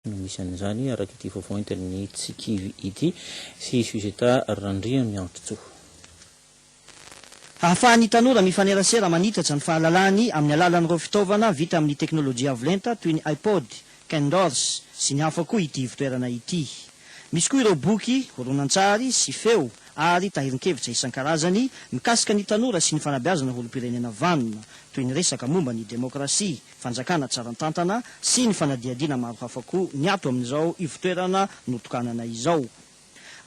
No misy an'izany, araka ity vaovao entin'ny Tsikivy ity sy Suzetta Randriamiantsoa. Ahafahan'ny tanora mifanerasera manitatra ny fahalalany amin'ny alalan'ireo fitaovana vita amin'ny teknolojia avo lenta toy ny iPod, Kindles sy ny hafa koa ity ivotoerana ity. Misy koa ireo boky, horonantsary sy feo ary tahirin-kevitra isan-karazany mikasika ny tanora sy ny fanabeazana ho olom-pirenena vanona, toy ny resaka momba ny demokrasia, fanjakana tsara tantana sy ny fanadihadiana maro hafa koa ny ato amin'izao ivotoerana notokanana izao.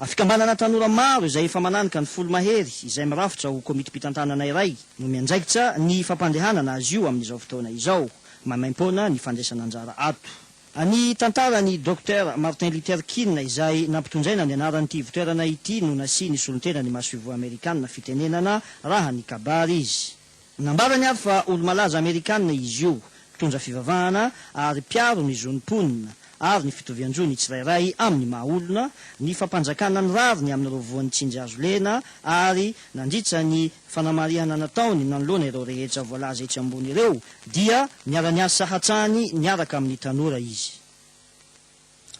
Fikambanana tanora maro izay efa mananika ny folo mahery izay mirafitra ho komitim-pitantanana iray no miandraikitra ny fampandehanana azy io amin'izao fotoana izao. Maimaimpoana ny fandraisana anjara ato. Ny tantaran'i Docteur Martin Luther King izay nampitondraina ny anaran'ity ivotoerana ity no nasian'ny solontenan'ny masoivoho amerikana fitenenana raha nikabary izy. Nambarany ary fa olo-malaza amerikana izy io, mpitondra fivavahana ary mpiaro ny zon'ny mponina ary ny fitovian-jo ny tsirairay amin'ny maha-olona, ny fampanjakana ny rariny amin'ireo voan'ny tsindry hazo lena ary nandritra ny fanamarihana nataony nanoloana ireo rehetra voalaza etsy ambony ireo dia niara-niasa hatrany niaraka amin'ny tanora izy.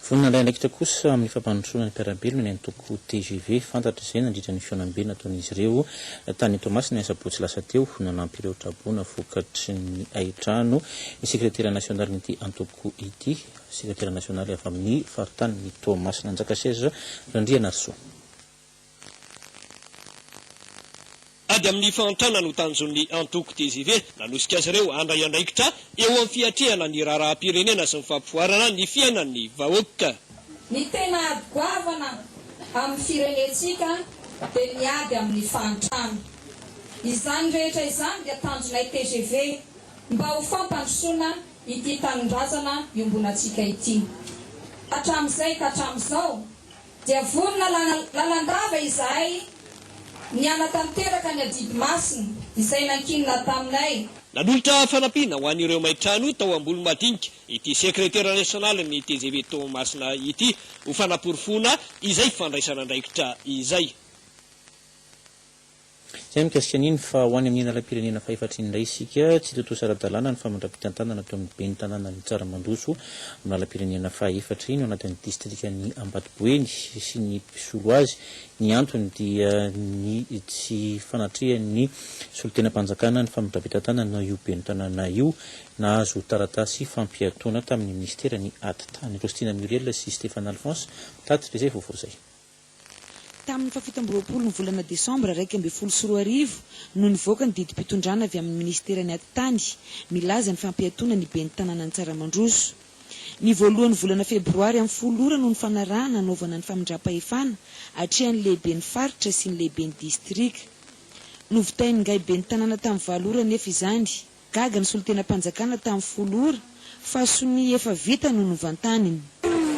Vonona handray andraikitra kosa amin'ny fampandrosoana ny mpiara-belona ny antoko tgv. Fantatra izay nandritra ny fihaonambe nataon'izy ireo tany Toamasina ny asabotsy lasa teo. Nanampy ireo traboina vokatry ny haintrano ny sekretera nasionalin'ity antoko ity, sekretera nasionaly avy amin'ny faritanin'i Toamasina, Njaka Serge Randrianarisoa. Ady amin'ny fahantrana no tanjon'ny antoko tgv. Nanosika azy ireo handray andraikitra eo amin'ny fiatrehana ny raharaham-pirenena sy ny fampivoarana ny fiainan'ny vahoaka. Ny tena ady goavana amin'ny firenentsika dia ny ady amin'ny fahantrana. Izany rehetra izany dia tanjonay tgv mba ho fampandrosoana ity tanindrazana iombonantsika ity. Hatramin'izay ka hatramin'izao Dia vonona lalandava izahay ny hanatanteraka ny adidy masina izay nankinina taminay. Nanolotra fanampiana ho an'ireo may trano tao Ambolomadinika ity sekretera nasionalin'ny tgv Toamasina ity ho fanaporofoana izay fandraisana andraikitra izay. Izay mikasika an'iny fa ho any amin'iny lalam-pirenena fahefatra iny indray isika. Tsy tontosa ara-dalàna ny famindram-pitantanana teo amin'ny ben'ny tanànan'i Tsaramandroso amin'ny lalam-pirenena fahefatra iny ao anatin'ny distrikan'i Ambatoboeny sy ny mpisolo azy. Ny antony dia ny tsy fanatrehan'ny solontenam-panjakana ny famindram-pitantanana io ben'ny tanàna io. Nahazo taratasy fampiatoana tamin'ny minisiteran'ny Atitany. Rostina Muriel sy Stéphane Alphonse mitatitra izay vaovao izay. Tamin'ny fahafito amby roapolo ny volana desambra 2011 no nivoaka ny didim-pitondrana avy amin'ny minisiteran'ny Atitany milaza ny fampiatoana ny ben'ny tanànan'i Tsaramandroso. Ny voalohan'ny volana febroary amin'ny folo ora no nifanarahana hanaovana ny famindram-pahefana atrehan'ny lehiben'ny faritra sy ny lehiben'ny distrika. Novitain'ingahy ben'ny tanàna tamin'ny valo ora anefa izany. Gaga ny solontenam-panjakana tamin'ny folo ora fa sonia efa vita no novantaniny.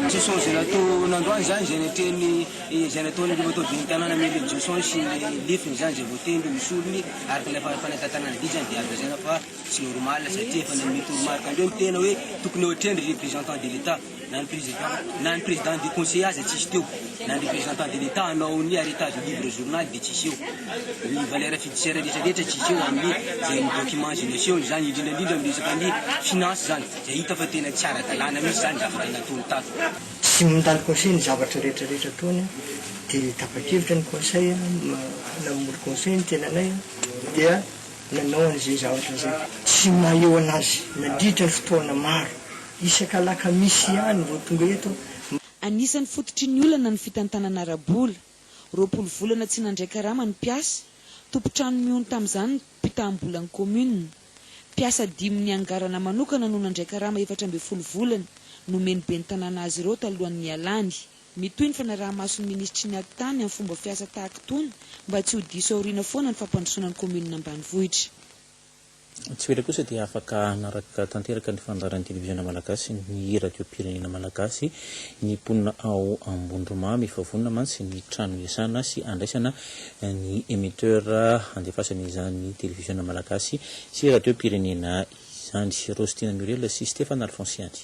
Jason izay natao nandroany izany izay natrehin'ny izay nataon'ny Andriamatoa Ben'ny tanàna Mily Jason sy ny lefiny izany izay voatendry ho solony araka ilay fanatantanana didy izany dia azo lazaina fa tsy normal satria efa nanome toromarika andreo ny tena hoe tokony ho atrehiny ry représentant de l'Etat na ny président na ny président du conseil aza tsisy teo na ny représentant de l'Etat hanao ny arrêtage livre journal dia tsisy eo ny valeur fiduciaire rehetra rehetra tsisy eo amin'ny izay ny document izay nasehony izany indrindra indrindra amin'ny resaka ny finance izany izay hita fa tena tsy ara-dalàna mihitsy izany zavatra nataony tato. Tsy mandalo conseil ny zavatra rehetra rehetra ataony dia tapa-kevitra ny conseil namory conseil ny tenanay dia nanao an'izay zavatra izay. Tsy maha eo anazy nandritra ny fotoana maro Isaka alakamisy ihany vao tonga eto. Anisan'ny fototry ny olana ny fitantanana ara-bola. 20 volana tsy nandray karama ny mpiasa. Tompon-trano mihono tamin'izany ny mpitam-bolan'ny kaominina. Mpiasa dimy niangarana manokana no nandray karama 14 volana nomen'ny ben'ny tanàna azy ireo talohan'ny nialany. Mitohy ny fanaraha-mason'ny minisitry ny Atitany amin'ny fomba fiasa tahaka itony mba tsy ho diso aoriana foana ny fampandrosoana ny kaominina ambanivohitra. Tsy ho ela kosa dia afaka hanaraka tanteraka ny fandaharan'ny Televiziona Malagasy ny Radiom-pirenena Malagasy ny mponina ao Ambondromamy. Efa vonona mantsy ny trano iasana sy andraisana ny émetteur handefasana izany Televiziona Malagasy sy Radiom-pirenena izany. Rostina Muriel sy Stéphane Alphonse ihany.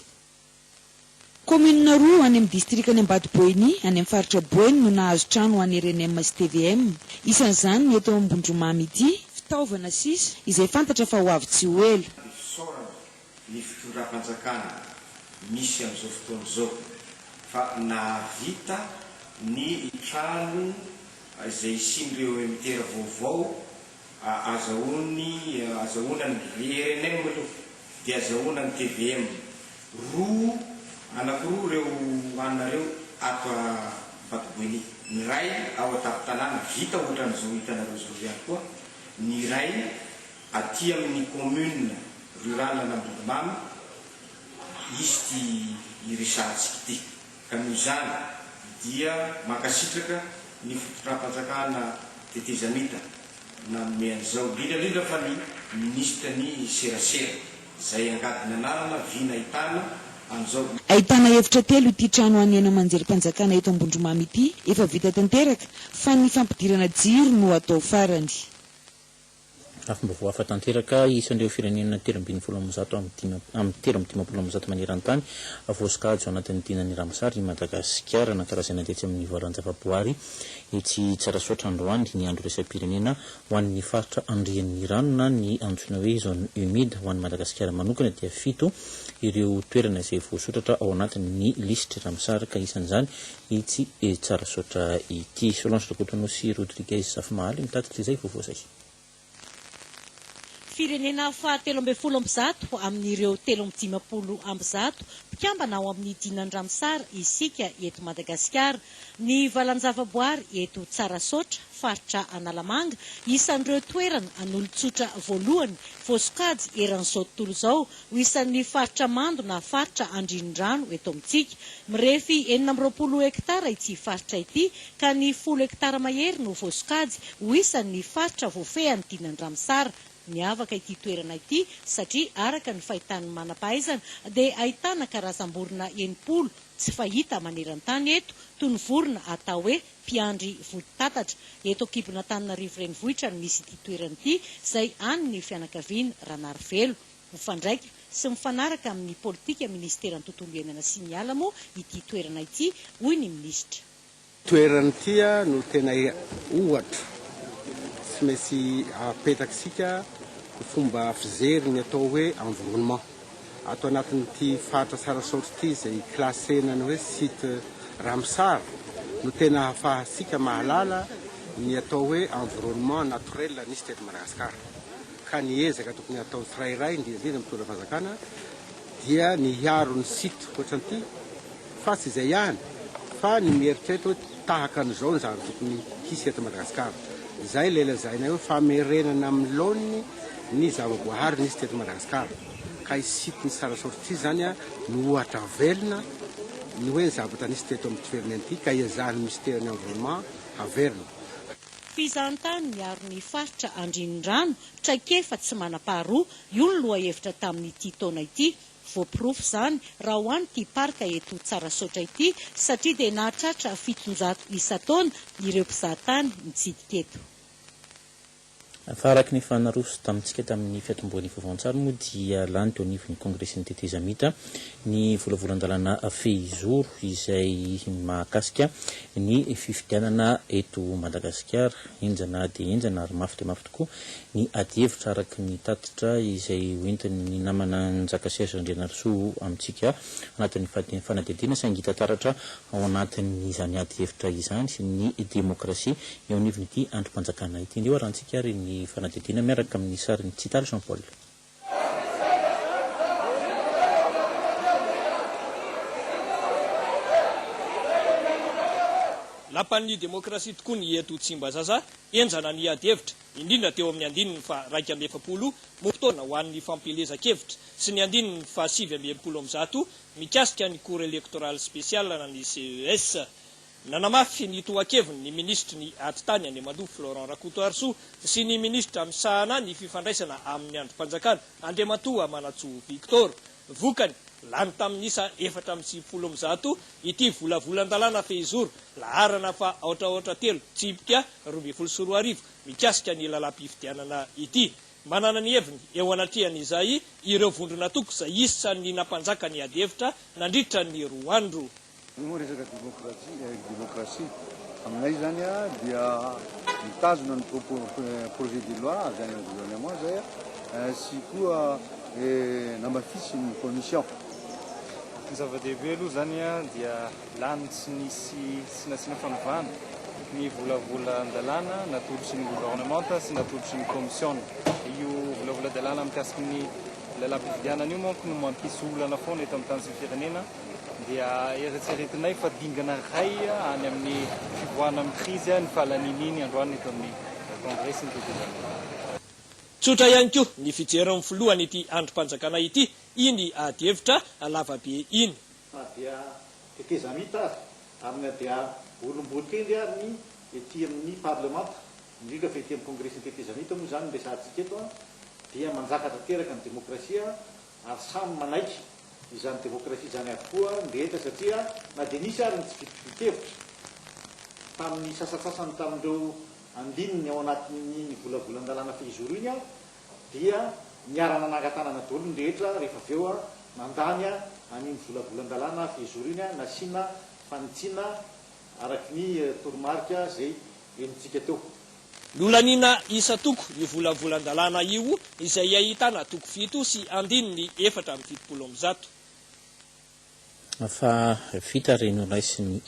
Kaominina roa any amin'ny distrikan'i Ambato Boeny, any amin'ny faritra Boeny no nahazo trano ho an'ny rnm sy tvm. Isan'izany ny eto Ambondromamy ity, fitaovana sisa, izay fantatra fa ho avy tsy ho ela. Ny fisaorana ny fitondram-panjakana. misy amin'izao fotoana izao fa nahavita ny trano izay hisian'ireo émetteur vaovao azahoany azahoana ny rnm aloha dia azahoana ny tvm roa anakiroa ireo anona ireo ato Ambatoboeny ny iray ao an-tampon-tanàna vita ohatran'izao hitanareo izao ihany koa ny iray aty amin'ny commune rurale an'Ambondromamy izy ity iresahantsika ity ka noho izany dia mankasitraka ny fitondram-panjakana tetezamita nanome an'izao, indrindra indrindra fa ny minisitra ny serasera izay angady nananana vy nahitana an'izao. Ahitana efitra telo ity trano an'ny haino aman-jerim-panjakana eto Ambondromamy ity, efa vita tanteraka fa ny fampidirana jiro no atao farany. Lafim-baovao hafa tanteraka, isan'ireo firenena 113 amin'ny dimy amin'ny 153 maneran-tany voasokajy ao anatin'ny dinan'i Ramsar i Madagasikara. Nankalazaina tetsy amin'ny valan-javaboary etsy Tsarasaotra androany ny andro iraisam-pirenena ho an'ny faritra andrian'ny rano na ny antsoina hoe zone humide. Ho an'i Madagasikara manokana dia fito ireo toerana izay voasoratra ao anatin'ny lisitr'i Ramsar ka isan'izany itsy Tsarasaotra ity. Solange Rakotonosy Rodriguez Zafimahaly mitatitra izay vaovao izay. Firenena faha 113 amin'ireo 153 mpikambana ao amin'ny Dinan'i Ramsar isika eto Madagasikara. Ny valan-javaboary eto Tsarasaotra, faritra Analamanga, isan'ireo toerana an'olon-tsotra voalohany voasokajy eran'izao tontolo izao ho isan'ny faritra mando na faritra andrian'ny-rano eto amintsika. Mirefy 26 hektara ity faritra ity ka ny folo hektara mahery no voasokajy ho isan'ny faritra voafehin'ny Dinan'i-Ramsar. Miavaka ity toerana ity satria araka ny fahitan'ny manam-pahaizana dia ahitana karazam-borona 60 tsy fahita maneran-tany eto toy ny vorona atao hoe mpiandry voditatatra. Eto ankibon'Antananarivo renivohitra no misy ity toerana ity izay an'ny fianakaviana Ranarivelo. Mifandraika sy mifanaraka amin'ny politika minisiteran'ny tontolo iainana sy ny ala moa ity toerana ity, hoy ny minisitra. Toerana ity no tena ohatra tsy maintsy apetak'isika ny fomba fijery ny atao hoe environnement. Ato anatin'ity faritra Tsarasaotra ity izay classena ny hoe site Ramsar no tena ahafahantsika mahalala ny atao hoe environnement naturel nisy teto Madagasikara. Ka ny ezaka tokony hataon'ny tsirairay, indrindra indrindra mitondra fanjakana dia ny hiaro ny site ohatran'ity fa tsy izay ihany fa ny mieritreritra hoe tahaka an'izao ny zavatra tokony hisy eto Madagasikara. Izay ilay lazainay hoe famerenana amin'ny laoniny ny zava-boahary nisy teto Madagasikara. Ka i site ny Tsarasaotra ity izany no ohatra velona ny hoe ny zavatra nisy teto amin'ity firenena ity ka iezahan'ny minisiteran'ny environnement haverina. Fizahantany miaro ny faritra Andrianirano, traikefa tsy manam-paharoa, io ny lohahevitra tamin'ity taona ity. Voaporofo izany raha ho an'ity parc eto Tsarasaotra ity satria dia nahatratra 700 isan-taona ireo mpizahatany mitsidika eto. Fa araka ny efa naroso tamintsika tamin'ny fiatombohan'ny vaovaon-tsary moa dia lany teo anivon'ny Kongresin'ny Tetezamita ny volavolan-dalàna fehizoro izay mahakasika ny fifidianana eto Madagasikara. Henjana dia henjana ary mafy dia mafy tokoa ny adihevitra araka ny tatitra izay hoentin'ny namana Njaka Serge Randrianarisoa amintsika anatin'ny fanadihadiana saingy hita taratra ao anatin'izany adihevitra izany ny demokrasia eo anivon'ity andrim-panjakana ity. Ndeha ho arahantsika ary ny fanadihadiana miaraka amin'ny sarin'i Tsitaly Jean Paul. Lapan'ny demokrasia tokoa ny eto Tsimbazaza, henjana ny adihevitra, indrindra teo amin'ny andininy faha 41 momba fotoana ho an'ny fampielezan-kevitra sy ny andininy faha 169 mikasika ny Cour électorale spéciale na ny CES. Nanamafy ny tohan-keviny ny minisitry ny Atitany Andriamatoa Florent Rakotoarisoa sy ny minisitra misahana ny fifandraisana amin'ny andrim-panjakana Andriamatoa Manantsoa Victor. Vokany, lany tamin'ny isa 194 ity volavolan-dalàna fehizoro laharana faha aotra aotra telo tsipika 2012 mikasika ny lalàm-pifidianana ity. Manana ny heviny eo anatrehan'izay ireo vondron'antoko izay isan'ny nampanjaka ny adihevitra nandritra ny roa andro. Io moa resaka demokrasia, demokrasia. Aminay izany dia mitazona ny projet de loi avy any amin'ny gouvernement izay sy koa namafisin'ny commission. Ny zava-dehibe aloha izany dia lany tsy nisy tsy nasiana fanovana ny volavolan-dalàna natolotry ny governemanta sy natolotry ny kaomisiona. Io volavolan-dalàna mikasiky ny lalàm-pifidianana io manko no mampisy olana foana eto amin'ny tany sy ny firenena dia eritreretinay fa dingana iray any amin'ny fivoahana amin'ny krizy ny fahalaniana iny androany eto amin'ny kongresy ny tetezamita. Tsotra ihany koa ny fijerin'ny filohan'ity andrim-panjakana ity iny adihevitra lavabe iny. Na dia tetezamita aza, ary na dia olom-boatendry ary ny ety amin'ny parlemanta, indrindra fa ety amin'ny kongresin'ny tetezamita moa izany no resahantsika eto, dia manjaka tanteraka ny demokrasia ary samy manaiky izany demokrasia izany avokoa ny rehetra satria na dia nisy ary ny tsy fitovian-kevitra tamin'ny sasantsasany tamin'ireo andininy ao anatin'iny volavolan-dalàna fehizoro iny dia niara-nanangan-tanana daholo ny rehetra rehefa avy eo nandany an'iny volavolan-dalàna fehizoro iny nasiana fanitsiana araka ny toromarika izay henontsika teo. Nolaniana isan-toko io volavolan-dalàna io izay ahitana toko fito sy andininy 174. Fa vita ary noraisin'ny.